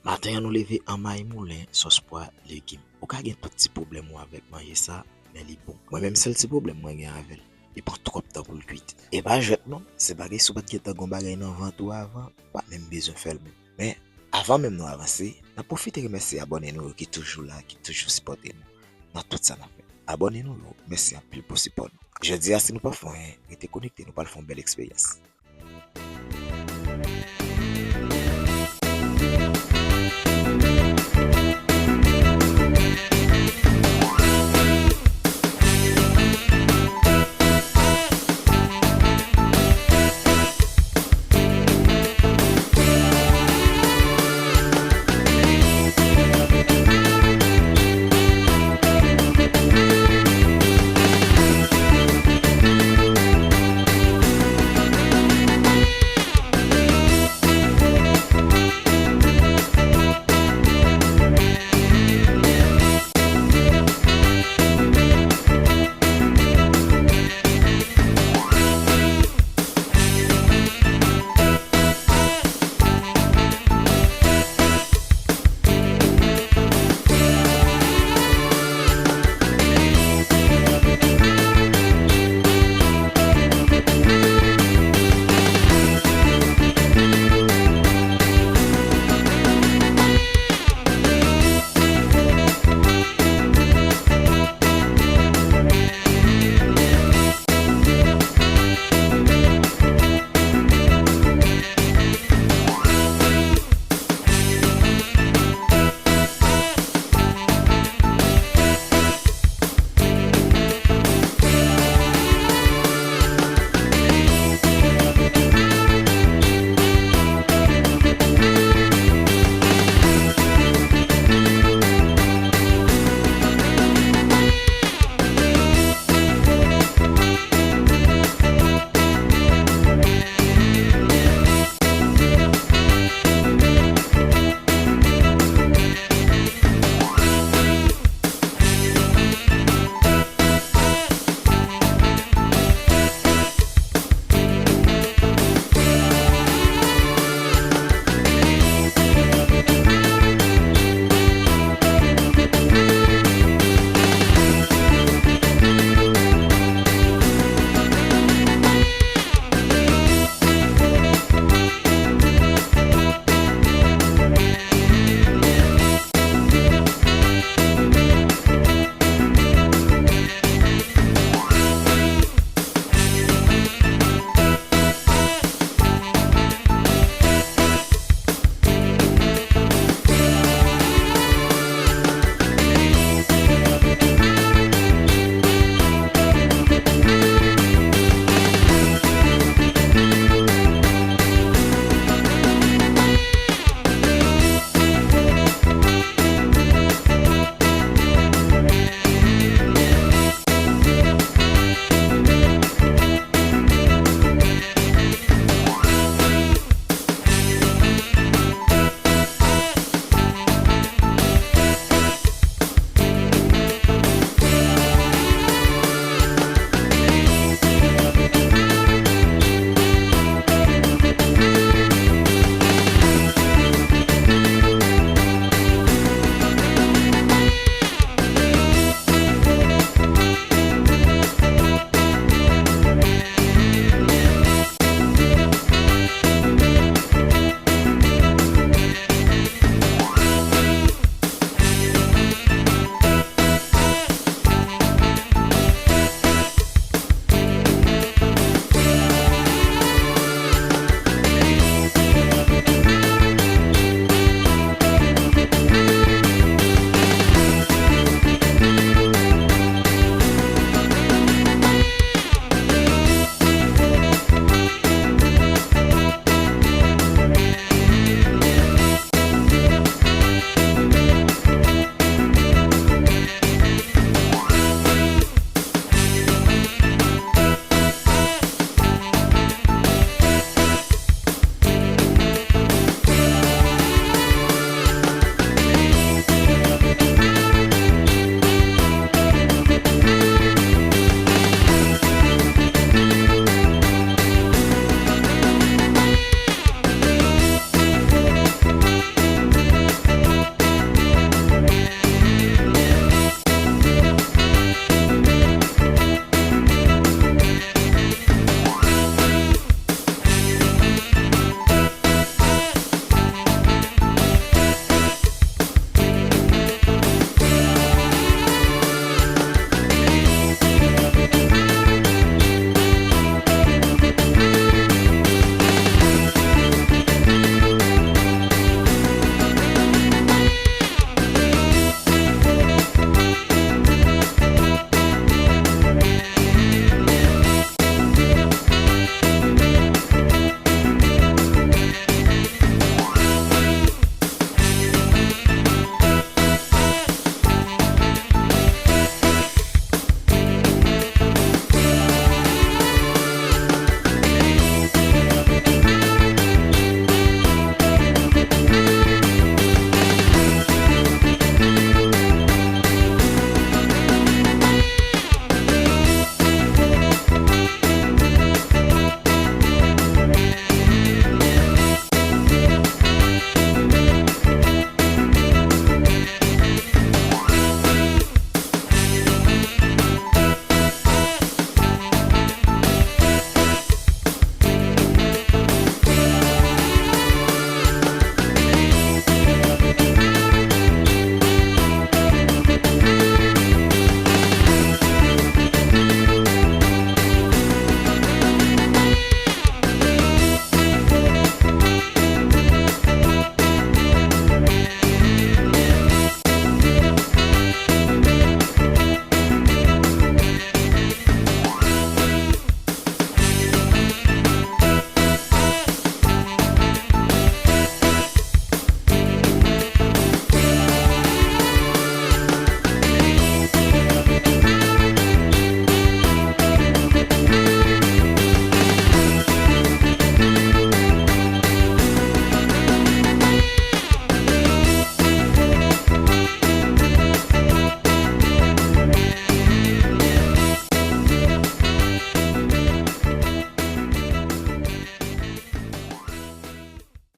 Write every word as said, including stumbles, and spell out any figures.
Maten an nou leve an may moulen, sòs pwa, legim. Ou ka gen tout ti pwoblèm ou avèk manje sa, men li bon. Mwen menm sèl ti pwoblèm mwen gen avè l, li pran twòp tan pou l kwit. E pa jwèt non, se bagay si w pa t gentan gon bagay nan vant ou avan, ou pa menm bezwen fè l menm. Men, avan menm nou avanse, n ap pwofite remèsye abòne nou yo ki toujou la, ki toujou sipòte nou nan tout sa n ap fè. Abòne nou yo, mèsi anpil pou sipò nou. Jodi a, si nou pa fè anyen, rete konekte, nou pral fè yon bèl eksperyans.